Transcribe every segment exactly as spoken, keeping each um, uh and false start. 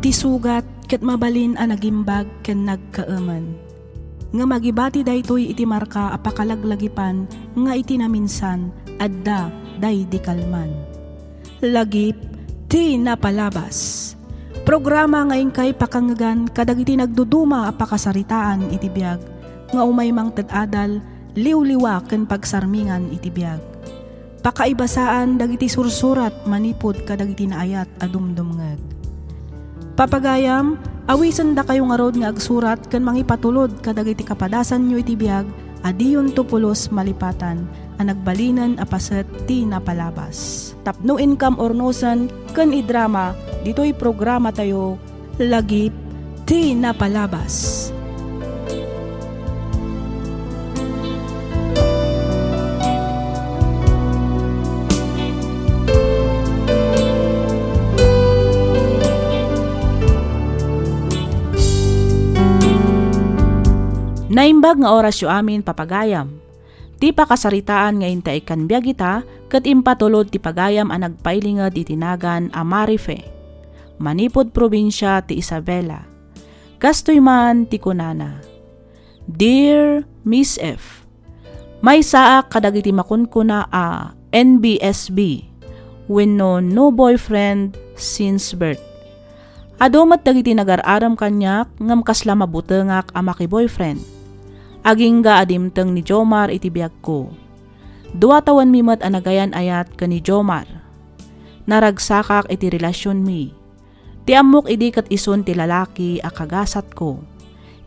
Ti sugat ket mabalin a nagimbag ken nagkaemen. Ngem agibati daytoy iti marka a pakalaglagipan nga iti naminsan, adda daydi kalman. Lagip ti napalabas. Programa nga inkay pakangngegan kadagiti nagduduma a pakasaritaan iti biag nga umay mangted adal, liwliwa ken pagsarmingan iti biag. Pakaibasaan dagiti sursurat manipud kadagiti naayat a dumdumngeg. Papagayam, awisendakayo ngarud nga agsurat ken mangipatulod kadagiti kapadasanyo iti biag a diyonto pulos malipatan a nagbalinen a paset ti napalabas. Tapno inkam urnosen ken idrama ditoy programatayo, Lagip ti Napalabas. Naimbag nga orasyo amin, papagayam. Ti pakasaritaan nga intay ikkan biag ita ket impatulod ti pagayam a nagpailinged iti nagan a Marife, manipud probinsia ti Isabela. Kastoy man ti kunana, "Dear Miss F, maysaak kadagiti makunkuna a N B S B wenno no boyfriend since birth. Adu met dagiti nagar-arem kaniak ngem kasla mabutengak a maki-boyfriend. Agingga a dimteng ni Jomar iti biagko. Dua tawenmi met a nagayan-ayat ken ni Jomar. Naragsakak iti relasionmi. Ti ammok idi ket isun ti lalaki a kagasatko.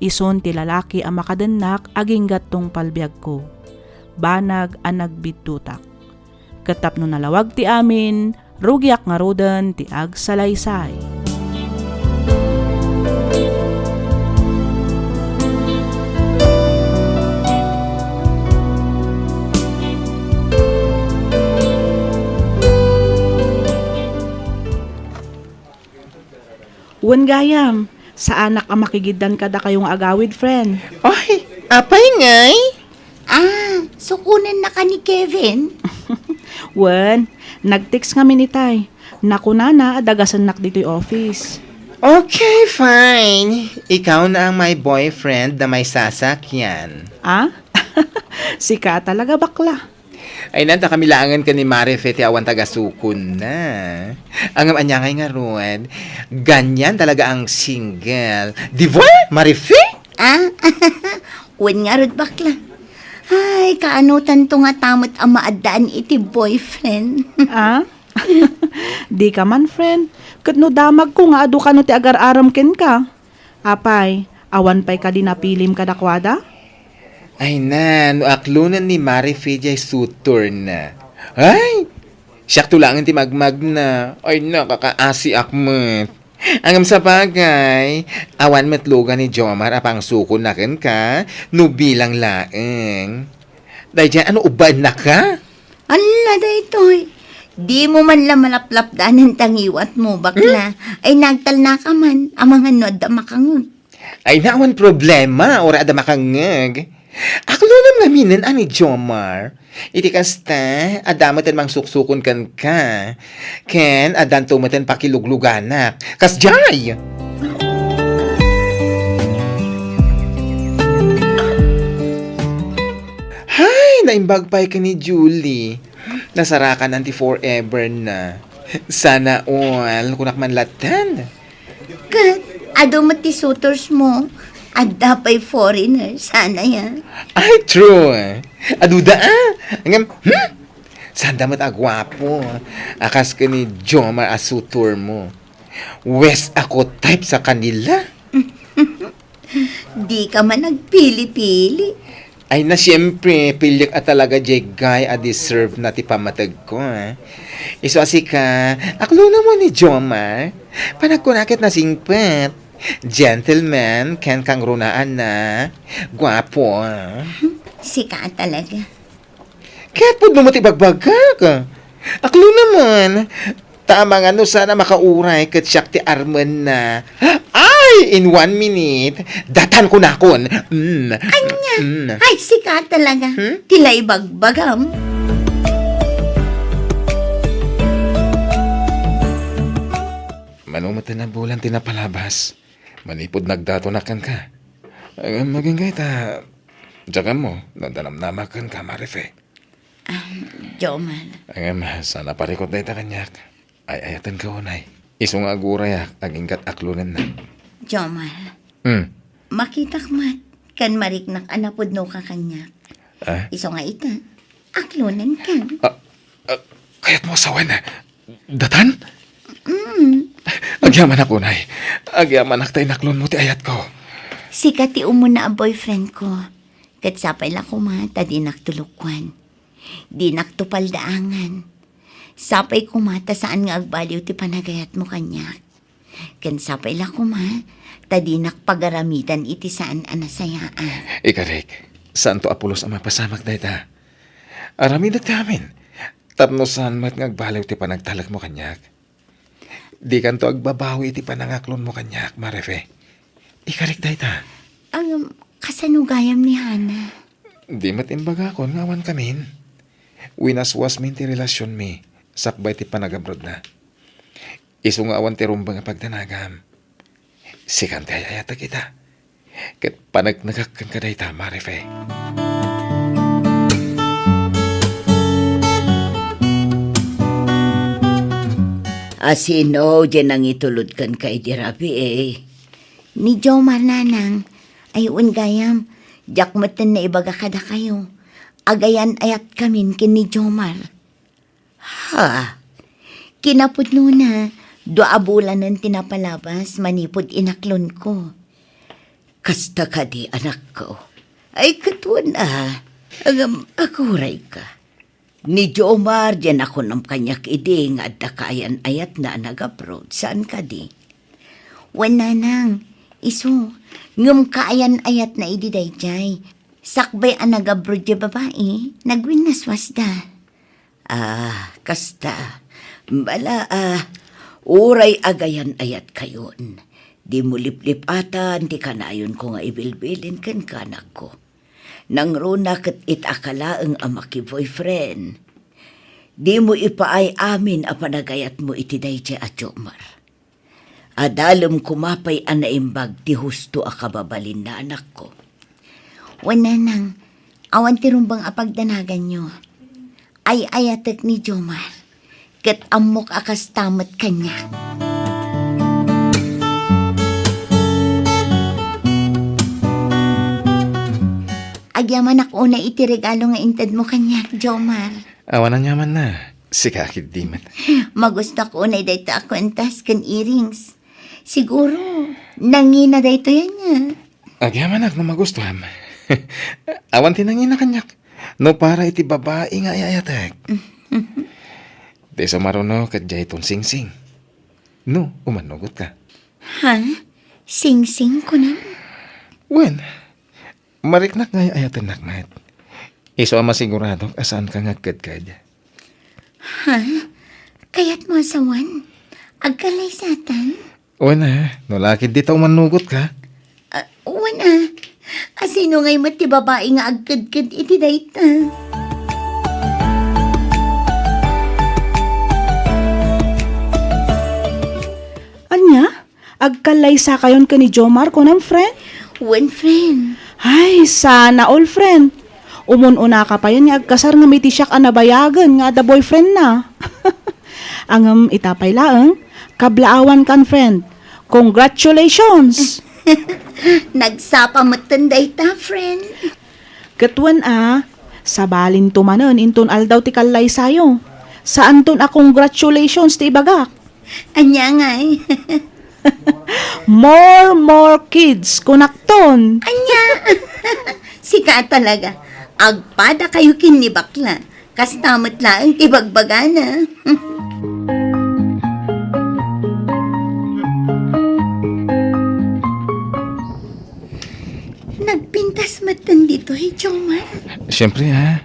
Isun ti lalaki a makadennak agingga tungpal biagko. Banag a nagbiddutak. Ket tapno nalawag ti amin, rugiak ngaruden ti agsalaysay." Wen gayam, saanak a makigiddan kadakayo nga agawid, friend. Oy, apay ngay? Ah, sukonennaka ni Kevin? Wen, nag-text ngamin itay. Nakunana a dagasennak ditoy office. Okay, fine. Ikaw na ang my boyfriend na may sasakyan. Ah? Sika talaga, bakla. Ay, nanta kami laengen ken ni Marife ti awan tagasukonna. Ngem ania ngay ngarud? Ganyan talaga ang single. Di ba, Marife? Ah? Wen ngarud, bakla. Ay, kaanotanto ngata met a maaddaan iti boyfriend? Ah? Dika man, friend. Ket no damagko nga adu kano ti agar-arem kenka. Apay, awan pay kadi napilim kadakuada? Ay na, no aklonen ni Marife diay suitorna. Ay! Siakto laengen ti magmagna. Ay na, kakaasiak met. Ngem sabagay, awan met lugan ni Jomar a pangsukonna kenka no bilang laeng. Daydiay a no ubbaennaka? Alla daytoy. Dimo man la malaplapdanen ta ngiwatmo, bakla. Hmm? Ay, nagtalnaka man. Amangan no adda makangeg. Ay, na, awan problema, uray adda makangeg. Aklonem ngaminen a ni Jomar. Iti kasta, adda met mangsuksukon kenka. Ken addanto met pakilugluganak. Kasdiay! Hay, naimbag pay ken ni Julie. Nasarakan ti forever na. Sana all, kunak man latta. Ket, adu met ti suitors mo. Adda pay foreigner. Sana ya. Ay, true. Aduda, ah. Ngem, hmm? Sanda met a guapo. A kas ken ni Jomar a suitor mo. Wes ako type sa kanila. Dika man agpili-pili. Ay na, siyempre, piliek a talaga diay guy a deserve na ti pammategko, eh. Isu a sika, aklonem mo ni Jomar. Panagkuna ket nasingpet. Gentleman, ken kangrunaan na. Guapo, ah. Sika talaga. Ket pudno met ti ibagbagak. Aklonem man. Ta amangan no saan a makauray ket siak ti armenna. Ay, in one minute, datan kunakon. Mm. Ania? Mm. Ay, sika talaga. Hmm? Ti la ibagbagam. Ania met ti nabulan ti napalabas? Manipud nagdatonak kenka. Ngem agingga ita, diak ammo no adda namnamak kenka, Marife. Ah, Jomar. Ngem, saan a parikut dayta kaniak. Ay-ayatenka unay. Isu nga agurayak, agingga't aklonennak. Jomar. Hmm. Makitak met, ken mariknak a napudnoka kaniak. Ah? Isu nga ita, aklonenka. Ah, ah, kayatmo a sawen? Datan? Mm. Agyamanak unay. Agyamanak ta inaklonmo ti ayatko. Sika ti umuna a boyfriendko. Ket sapay la koma ta dinakto lukuan. Dinakto paldaangan. Sapay koma ta saan nga agbaliw ti panagayatmo kaniak. Ken sapay la koma ta dinak pagaramidan iti saan a nasayaan. Ikarik, saanto a pulos a mapasamak dayta. Aramidek ti amin. Tapno saan met nga agbaliw ti panagtalekmo kaniak. Dikanto agbabawi iti panangaklonmo kaniak, Marife. Ikarik dayta. Ngem, kasano gayam ni Hana? Di met imbagakon nga awan kamin. Winaswasmin ti relasionmi sakbay ti panagabrodna. Isu nga awan ti rumbeng a pagdanagam. Sikan ti ay-ayatek ita. Ket paneknekak kenka dayta, Marife. A sino diay nangitulod kenka idi rabii? Ni Jomar, nanang. Ay, wen gayam, diak metten naibaga kadakayo. Agayan-ayatkamin ken ni Jomar. Ha? Kinapudnona, dua a bulanen ti napalabas manipud inaklonko. Kasta kadi, anakko? Ay, ket wen a. Ngem, agurayka. Ni Jomar diay nakunam kaniak idi nga adda kaayan-ayatna a nag-abroad, saan kadi? Wen, nanang, isu, ngem kaayan-ayatna idi daydiay. Sakbay a nag-abroad diay babai, nagwinnaswasda. Ah, kasta. Bala, ah, uray agayan-ayatkayon, dimo liplipatan ti kanayonko nga ibilbilin kenka, anakko. Nangruna ket ita ka laeng a maki-boyfriend. Dimo ipaay amin a panagayatmo iti daydiay a Jomar. Adalem koma pay a naimbag ti husto a kababalinna, anakko. Wen, nanang, awan ti rumbeng a pagdanaganyo. Ay-ayatek ni Jomar, ket ammok a kasta met kaniak. Agyamanak unay iti regalo nga intedmo kaniak, Jomar. Awan aniamanna. Sika ketdi met. Magustoak unay dayta a kuentas ken earrings. Siguro, nangina daytoy ania. Agyamanak no magustuam. Awan ti nangina kaniak. No para iti babai nga ay-ayatek. Ti sumaruno ket diayton singsing. No, umannugotka. Ha? Singsing, kunam? Wen, mariknak nga ay-ayatennak met. Isu a masiguradok a saanka nga agkedked. Ha? Kayatmo a sawen? Agkallaysatan? Wen a, no la ketdi ta umannugotka. Ah, wen a. A sino ngay met ti babai nga agkedked iti dayta? Ania? Agkallaysakayon ken ni Jomar, kunam, friend? Wen, friend. Ay, sana all, friend. Umun-unaka payen nga agkasar ngem iti siak a nabayagen nga adda boyfriendna. Ngem ita pay laeng, kablaawankan, friend. Congratulations! Nagsapa metten dayta, friend. Ket wen a, sabalinto manen inton aldaw ti kallaysayo. Saanton a congratulations ti ibagak. Ania ngay? More, more kids, kunakton. Ania? Sika talaga. Agpadakayo ken ni bakla. Kasta met laeng ti bagbagana. Nagpintas metten ditoy, Jomar. Siyempre, ha?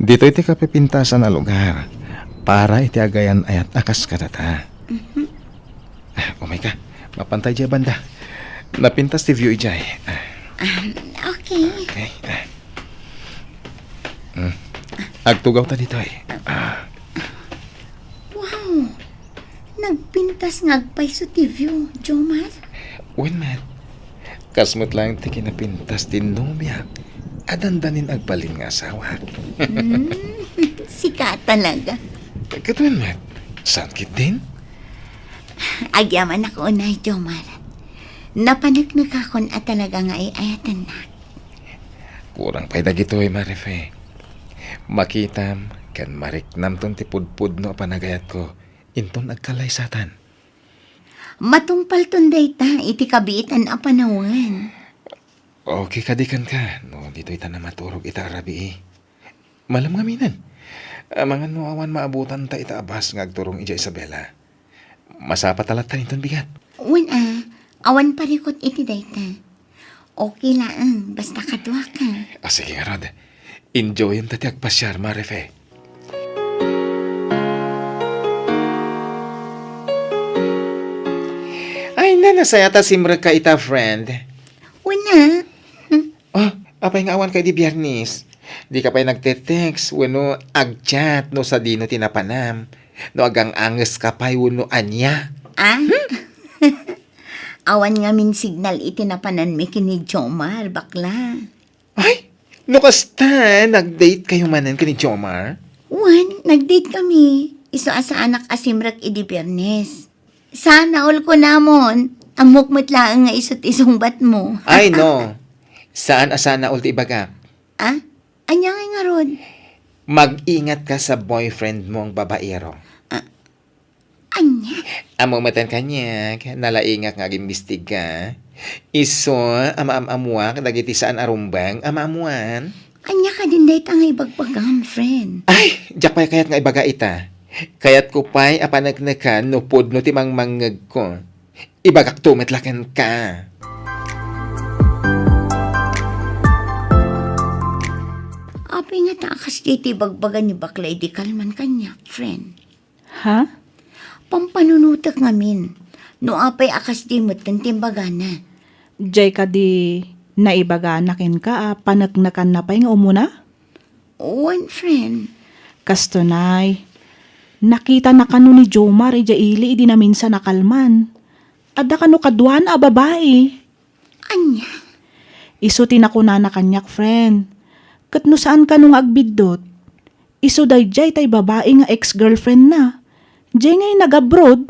Ditoy ti kapipintasan a lugar para iti agayan-ayat a kas kadata. Mhm. Ah, umay ka. Mapantay diay banda. Napintas ti view idiay. Ah. Um, okay. Okay. Ah. Hmm. Agtugaw ta ditoy. Ah. Wow. Nagpintas Pintas nga agpayso ti view, Jomar. Wen met, kas met laeng ti kinapintas ti nobiak a dandanin agbalin nga asawa. Hmm, sika talaga. Ket wen met, saan ketdin? Agyamanak unay, Jomar. Napaneknekakon a talaga nga ay-ayatennak. Kurang pay dagitoy, Marife. Makitam ken mariknamton ti pudpudno a panagayatko inton agkalaysatan. Matungpalton dayta iti kabiitan a panawen. Okay kadi kenka no ditoy ta namaturog ita a rabii? Malem ngaminen. Amangan no awan maabutanta ita a bus nga agturong idiay Isabela. Masapata latta inton bigat. Wen a, awan parikut iti dayta. Okay laeng, basta kaduaka. Ah, sige ngarud. Enjoyem ta ti agpasiar, Marife. Ay, na, nasaya ta simrekka ita, friend. Wen a. Oh, apay nga awanka idi Biyernes? Dika pay nagte-text wenno ag-chat no sadino ti napanam? No agang-angeska pay wenno ania? Ah? Awan ngamin signal iti napananmi ken ni Jomar, bakla. Ay, no kasta, nag-date kayo manen ken ni Jomar? Wen, nag-date kami. Isu a saanak a simrek idi Biyernes. Sana all kunamon, ammok met laeng nga isu ti sungbatmo. Ay, no. Saan a sana all ti ibagak. Ah? Ania ngay ngarud? Mag-ingatka sa boyfriend mo nga babaero. Ah, ania? Ammo met kaniak, nalaingak nga agimbestiga. Isu a maam-ammoak dagiti saan a rumbeng a maammoan. Ania kadin dayta nga ibagbagam, friend? Ay, diak pay kayat nga ibaga ita. Kayatko pay a paneknekan no pudno ti mangmangngegko. Ibagakto met la kenka. Apay ngata a kasdiay ti ibagbaga ni bakla idi kalman kaniak, friend? Ha? Pampanunotek ngamin, no apay a kasdiay metten ti imbagana. Diay kadi naibagana kenka a paneknekanna pay nga umuna? Wen, friend. Kastoy, nakitana kano ni Jomar idiay ili idi naminsan a kalman. Adda kano kaduana a babai. Ania? Isu ti nakunana kaniak, friend. Ket no saan kano nga agbiddut, isu daydiay tay babai nga ex-girlfriendna. Diay ngay nag-abroad.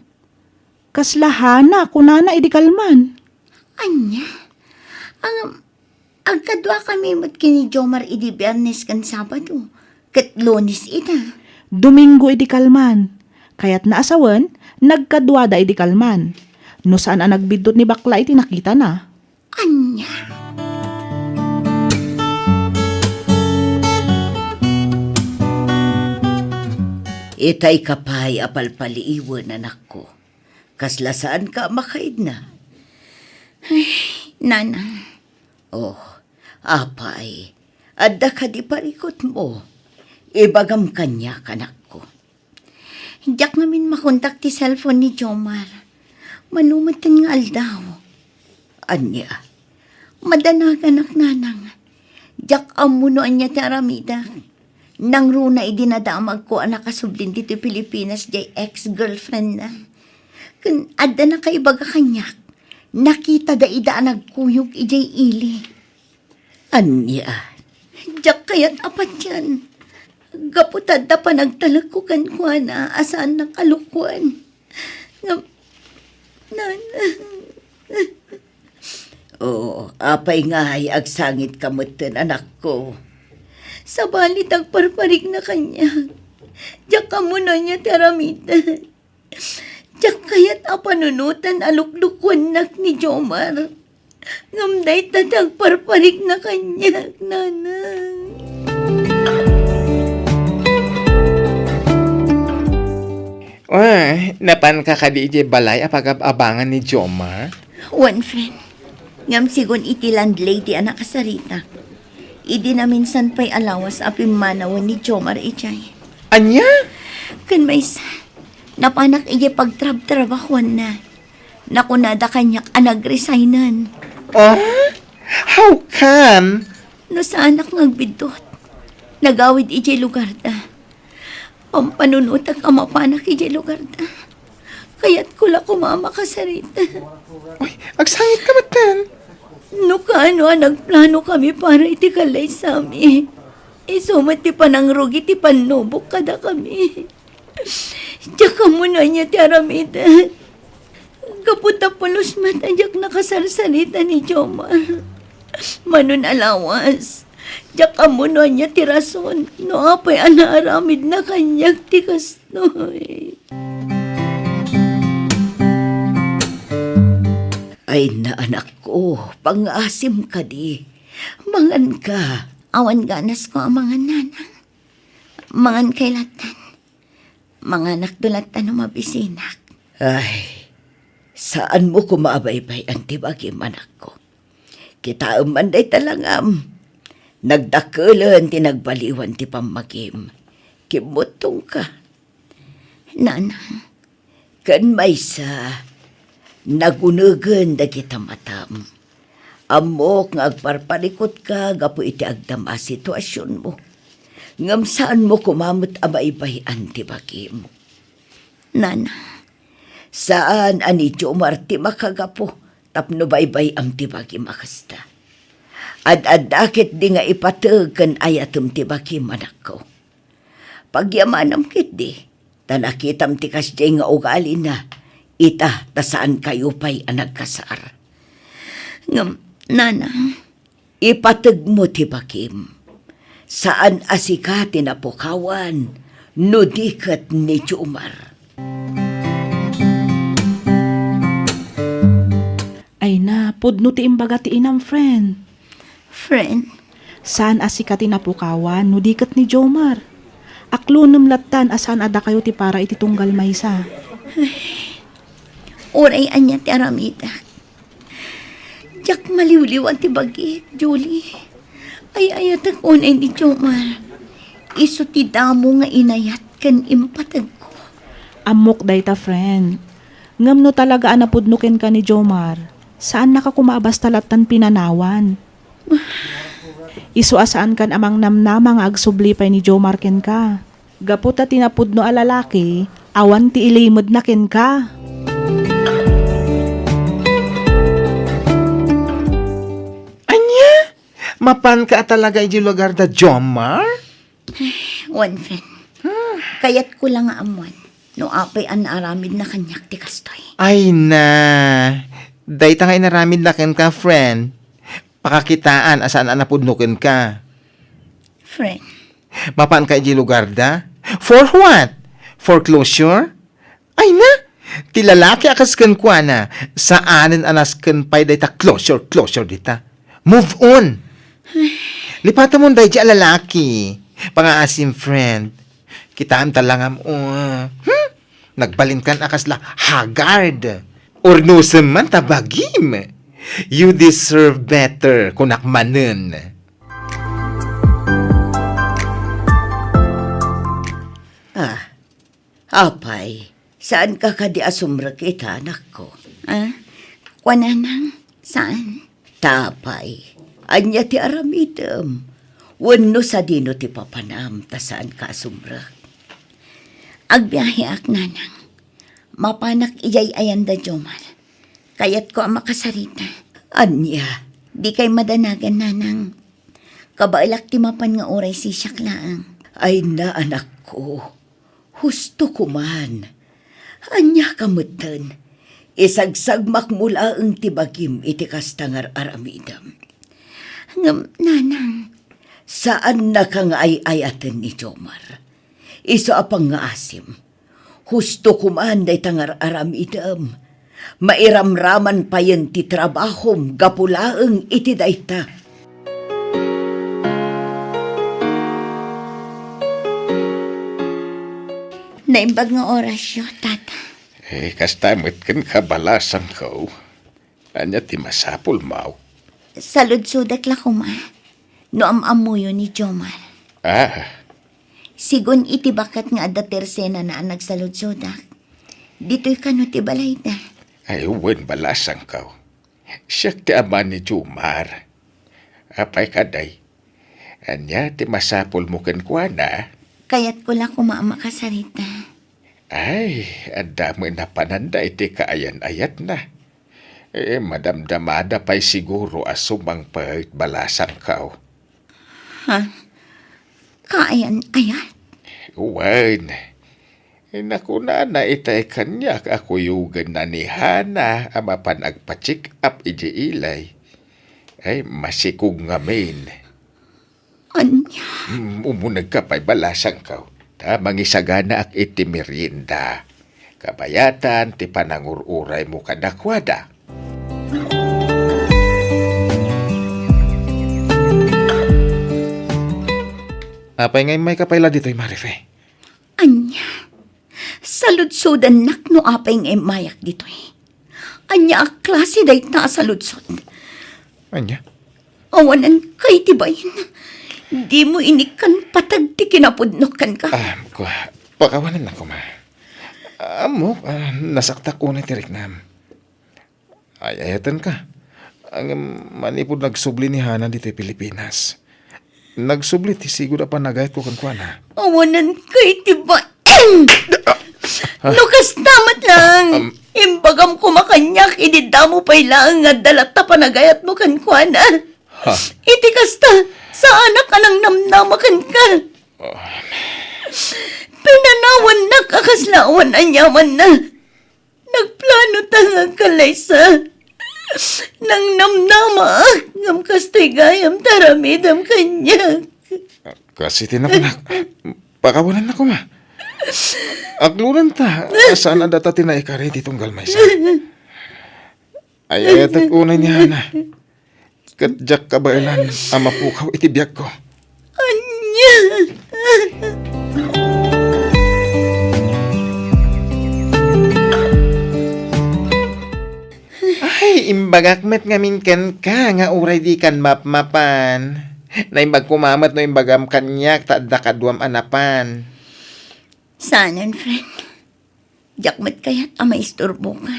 Kasla Hana, kunana idi kalman. Ania? Ang Agkaduakami met ken ni Jomar idi Biyernes ken Sabado, ket Lunes ita. Domingo idi kalman. Kayatna a sawen, nagkaduada idi kalman. No saan a nagbiddut ni bakla iti nakitana. Ania? Itay ka pay a palpaliiwen, anakko. Kasla saanka a makaidna? Ay, Nanang. Oh, apay, adda kadi parikutmo? Ibagam kaniak, anakko. Diak ngamin makontak ti cellphone ni Jomar. Mano metten nga aldaw. Ania? Madanaganak, Nanang. Diak ammo no ania ti aramidek. Nangruna idi nadamagko a nakasublin ditoy Pilipinas diay ex-girlfriendna. Ken adda nakaibaga kaniak, nakitada ida a nagkuyog idiay ili. Ania? Diak kayat a patian. Gapu ta adda panagtalekko kenkuana a saannak a lukoen. Ngem, Nanang. Oo, apay ngay agsangitka metten, anakko? Sabali ta agparparikna kaniak. Diak ammo no ania ti aramidek. Diak kayat a panunoten a luklukoennak ni Jomar. Ngem dayta ti agparparikna kaniak, Nanang. Uy, napanka kadi idiay balay a pagab-abangan ni Jomar? Wen, friend. Ngem sigun iti landlady a nakasarita, idi naminsan pay a lawas a pimmanawen ni Jomar idiay. Ania? Ken maysa, napanak idiay pagtrabtrabahuanna. Nakunada kaniak a nagresignen. Ah? How come? No saanak nga agbiddut, nagawid idiay lugarda. Pampanunotak a mapanak idiay lugarda. Kayatko La koma a makasarita. Uy, agsangitka metten. No kaano a nagplano kami para iti kallaysami, isu met ti panangrugi ti pannubok kadakami. Diak ammo no ania ti aramidek. Gapu ta pulos met a diak nakasarsarita ni Jomar. Mano a lawas, diak ammo no ania ti rason no apay a naaramidna kaniak ti kastoy. Ay na, anakko, pangngaasim kadi. Manganka. Awan ganasko a mangan, nanang. Mangankay lattan. Manganakto lattan no mabisinak. Ay, saanmo koma a baybay-an ti bagim, anakko. Kitaem man dayta langam. Nagdakkelen ti nagbaliwan ti pammagim. Kimmuttongka. Nanang. Ken maysa, nagunegen dagita matam. Ammok nga agparparikutka gapu iti agdama a situasionmo. Ngem saanmo koma met a baybay-an ti bagim. Nanang. Saan a ni Jomar ti makagapu tapno baybay-am ti bagim a kasta. Ad-adda ketdi nga ipateg ken ayatem ti bagim, anakko. Pagyamanam ketdi, ta nakitam ti kasdiay nga ugalina, ita ta saankayo pay a nagkasar. Ngem, nanang, ipategmo ti bagim. Saan a sika ti napukawan, no di ket ni Jomar. Ay na, pudno ti imbaga ti inam, friend. Friend? Saan a sika ti napukawan, no di ket ni Jomar. Aklonem lattan a saan a dakayo ti para iti tunggal maysa. Uray ania ti aramidek. Diak maliwliwan ti bagik, Julie. Ay-ayatek unay ni Jomar. Isu ti damo nga inayat ken impategko. Ammok dayta, friend. Ngem no talaga a napudno kenka ni Jomar, saannaka koma a basta lattan pinanawan. Isu a saankan a mangnamnama nga agsubli pay ni Jomar kenka. Gapu ta ti napudno a lalaki, awan ti ilimedna kenka. Ania? Mapanka a talaga iti lugar da Jomar? Wen, friend. Kayatko la nga ammoan no apay a naaramidna kaniak ti kastoy. Ay na, dayta nga inaramidna kenka, friend. Pakakitaan a saan a napudno kenka. Friend. Mapanka iti lugar da? For what? For closure? Ay na, ti lalaki a kas kenkuana, saanen a nasken pay dayta closure, closure dita. Move on. Lipatamon daydi a lalaki. Pangaasim, friend. Kitaem ta langam, oh. Hmm? Nagbalinkan a kasla haggard. Urnosem man ta bagim. You deserve better, kunak manen. Ah, apay, saanka kadi a sumrek ita, anakko? Ah, kuan, nanang, saan? Ta apay, ania ti aramidem? Wenno sadino ti papanam ta saanka a sumrek? Agbiaheak, nanang. Mapanak idiay ayan da Jomar. Kayatko a makasarita. Ania? Dikay madanagan, nanang. Kabaelak ti mapan nga uray sisiak laeng. Ay na, anakko. Husto koman. Ania ka metten? Isagsagmakmo laeng ti bagim iti kasta nga ar-aramidem. Ngem, nanang. Saannaka nga ay-ayaten ni Jomar. Isu a pangngaasim. Husto koman dayta nga ar-aramidem. Mairamraman payen ti trabahom gapu laeng iti dayta. Naimbag nga orasyo, Tata. Eh, kasta met ken kabalasangko. Ania ti masapulmo? Saludsodek la koma no am-ammoyo ni Jomar. Ah. Sigun iti baket nga adda tersenana a nagsaludsodak. Ditoy kano ti balayda. Ay, wen, balasangko. Siak ti ama ni Jomar. Apay kadi? Ania ti masapulmo kenkuana? Kayatko la koma a makasarita. Ay, adda met napananda iti kaayan-ayatna. Eh, madamdamada pay siguro a sumangpet balasangko. Ha? Kaayan-ayat? Wen. Eh, nakunana itay kaniak a kuyogenna ni Hana a mapan agpa-check up idiay ilay. Ay, masikog ngamin. Ania? Mm, umunegka pay balasangko. Ta mangisaganaak iti merienda. Kabayatan ti panangur-uraymo kadakuada. Apay nga immayka pay la ditoy, Marife? Ania? Saludsodannak no apay nga immayak ditoy. Ania a klase dayta a saludsod? Ania? Awananka iti bain. Dimo inikkan patag ti kinapudnok kenka. Ah, kua, pakawanannak koma. Ammok, ah, nasaktak unay ti riknam. Ay-ayatenka. Ngem manipud nagsubli ni Hana ditoy Pilipinas. Nagsubli ti sigud a panagayatko kenkuana. Awananka iti bain! Ah. No kasta met lang, Am- imbagam koma kaniak idi damo pay laeng nga adda latta panagayatmo kenkuana. Ha? Iti kasta, saanak a nangnamnama kenka. Oh. Pinanawannak a kasla awan aniamanna. Nagplano ta nga agkallaysa. Nangnamnamaak, ngem kastoy gayam ti aramidem kaniak. Kas iti napanak, pakawanannak koma. Aklonanta, saan a data ti naikari ti tunggal maysa. Ay-ayatek unay ni Hana. Ket diak kabaelan a mapukaw iti biagko. Ania? Ay, imbagak met ngamin kenka nga uray dikan mapmapan. Naimbag koma met no imbagam kaniak ta adda kaduam a napan. Saanen, friend. Diak met kayat a maisturboka.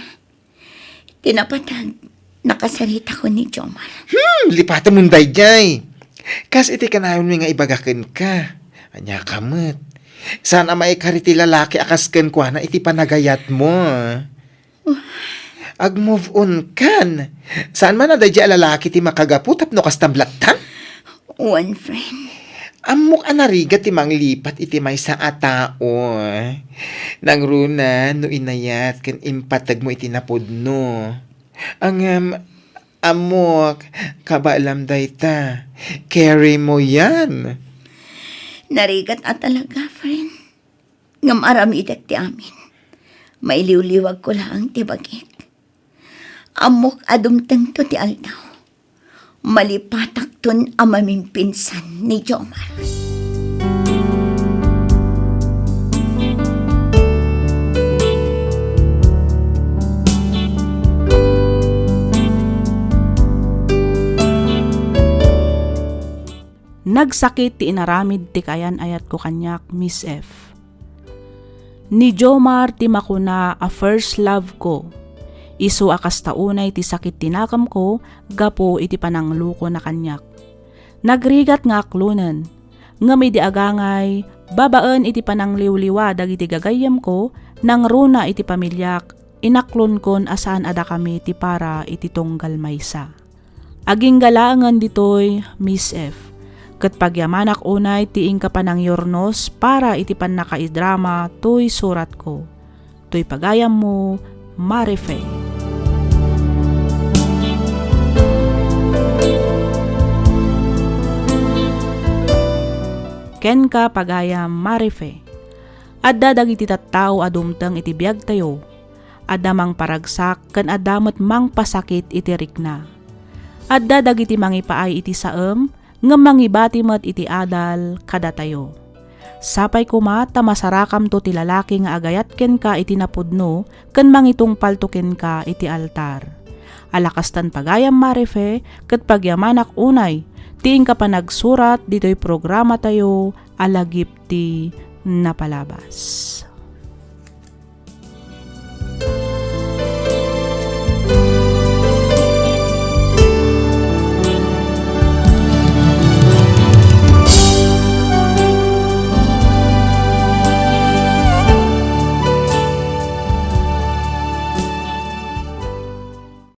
Ti napatag, nakasaritakon ni Jomar. Hmm, lipatemon daydiay. Kas iti kanayonmi nga ibaga kenka. Ania ka met? Saan a maikari ti lalaki a kas kenkuana iti panagayatmo. Ag-move on kan. Saan man a daydiay a lalaki ti makagapu tapno kastam lattan? Wen, friend. Ammok a narigat ti manglipat iti maysa a tao. Nangruna no inayat ken impategmo iti napudno. Ngem, ammok, kabaelam dayta. Carry mo yan. Narigat a talaga, friend. Ngem aramidek ti amin. Mailiwliwagko laeng ti bagik. Ammok a dumtengto ti aldaw. Malipatakton a mamimpinsan ni Jomar. Nagsakit ti inaramid ti kaayan-ayatko kaniak, Miss F. Ni Jomar ti makuna a first love ko. Isu a kasta unay ti sakit ti nakemko gapu iti pananglukona kaniak. Nagrigat nga aklonen, ngem idi agangay, babaen iti panangliwliwa dagiti gagayyemko, nangruna iti pamiliak, inaklonkon a saan a dakami ti para iti tunggal maysa. Agingga laengen ditoy, Miss F. Ket pagyamanak unay ti inka panangyurnos para iti pannakaidrama toy suratko. Toy pagayammo, Marife. Kenka, pagayam Marife. Adda dagiti tattao a dumteng iti biagtayo. Adda mangparagsak ken adda met mangpasakit iti rikna. Adda dagiti mangipaay iti saem, ngem mangibati met iti adal kadatayo. Sapay koma ta masarakamto ti lalaki nga agayat kenka iti napudno ken mangitungpalto kenka iti altar. Ala kastan pagayam Marife ket pagyamanak unay ti inka panagsurat ditoy programatayo a Lagip ti Napalabas.